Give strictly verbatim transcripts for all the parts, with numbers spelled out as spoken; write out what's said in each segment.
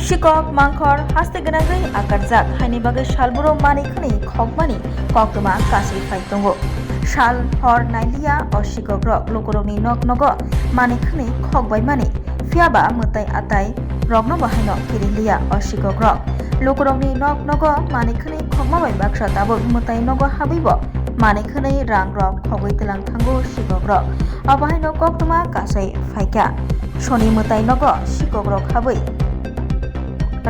Sikok mangkhor haste gwnangwi akarjak, haini bagwi salburo manwi khwnwi khokmani koktwma kasui phai tongo. Sal hor nailiya o sikokrok lukurokni nok nogo manwi khwnwi khokbaimani, phiyaba mwtai atai rokno bo haino kiriliya o sikokrok. Lukurokni nok nogo manwi khwnwi khokma bai baksa tabuk mwtai nogo habwibo manwi khwnwi rangrok khogwi twlang thango sikokrok. Obo haino koktwma kasui phaikha. Soni mwtai nogo sikokrok habwi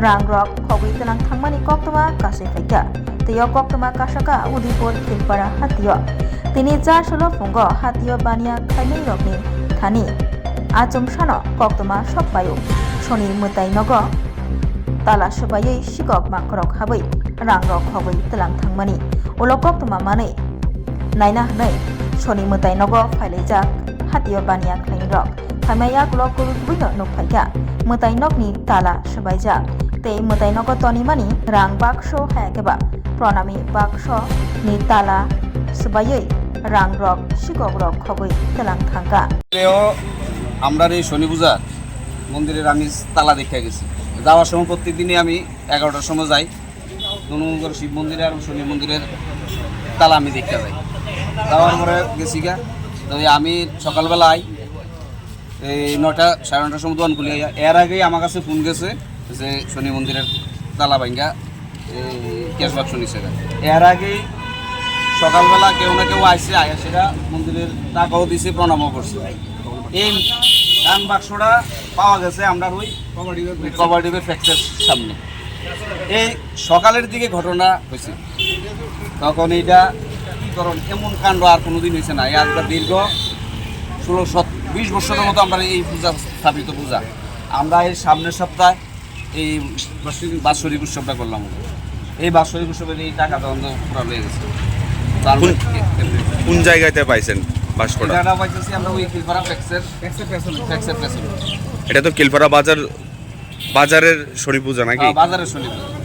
rangrok khogwi twlang thangmani koktwma kasui phaikha. Tei o koktwma kasaka Udipur Khilpara hatio. Tini char solo phungo hatio baniya khlainai rokni thani achomsano koktwma sok paio. Soni mwtai nogo tala swbaiwi sikok mangkhorok habwi rangrok khogwi twlang thangmani. Ulo koktwma manwi naina hwnwi soni mwtai nogo phailaijak hatio baniya khlainai rok. Phaima yagulo kubui kubuino nukphaikha mwtai nokni tala swbaijak tei mwtai nogo tonimani rang bakso hayakhe ba pranami bakso ni tala swbaiwi rangrok sikokrok khogwi twlang thangkha. ও, আমরা এই শনি পূজা মন্দিরের আমি তালা দেখে গেছি। যাওয়ার সময় প্রত্যেক দিনই আমি এগারোটার সময় যাই, ধনুনগর শিব মন্দিরে আর শনি মন্দিরের তালা আমি দেখতে যাই। যাওয়ার পরে গেছি গা, তো এই আমি সকালবেলায় এই নয়টা, সাড়ে নয়টার সময় দোকান খুলি। এর আগেই আমার কাছে ফোন গেছে যে শনি মন্দিরের তালা ভাঙ্গা এই ক্যাশ বাক্স নিছে গা। এর আগেই সকালবেলা কেউ না কেউ আইসে, আয়া সেটা মন্দিরের টাকাও দিছে, প্রণামও করছে। এই দান বাক্সটা পাওয়া গেছে আমরা ওই কভার ডিপের ফ্যাক্টরির সামনে। এই সকালের দিকে ঘটনা হয়েছে, তখন এইটা কি কারণ, এমন কাণ্ড আর কোনোদিন হয়েছে না। এই আজকে দীর্ঘ ষোলো সত বিশ বছরের মতো আমরা এই পূজা স্থাপিত পূজা। আমরা এই সামনের সপ্তাহে এই বাৎসরিক উৎসবটা করলাম। এই বাৎসরিক উৎসবের এই টাকা তখন তো পুরা হয়ে গেছে। তার কোন, মধ্যে কোন জায়গাতে পাইছেন বাক্সটা? টাকাটা পাইতেছি আমরা ওই খিলপাড়া ফ্যাক্সের, ফ্যাক্সের পেছনে। এটা তো খিলপাড়া বাজার, বাজারের শনি পূজা নাকি? হ্যাঁ, বাজারের শনি পূজা।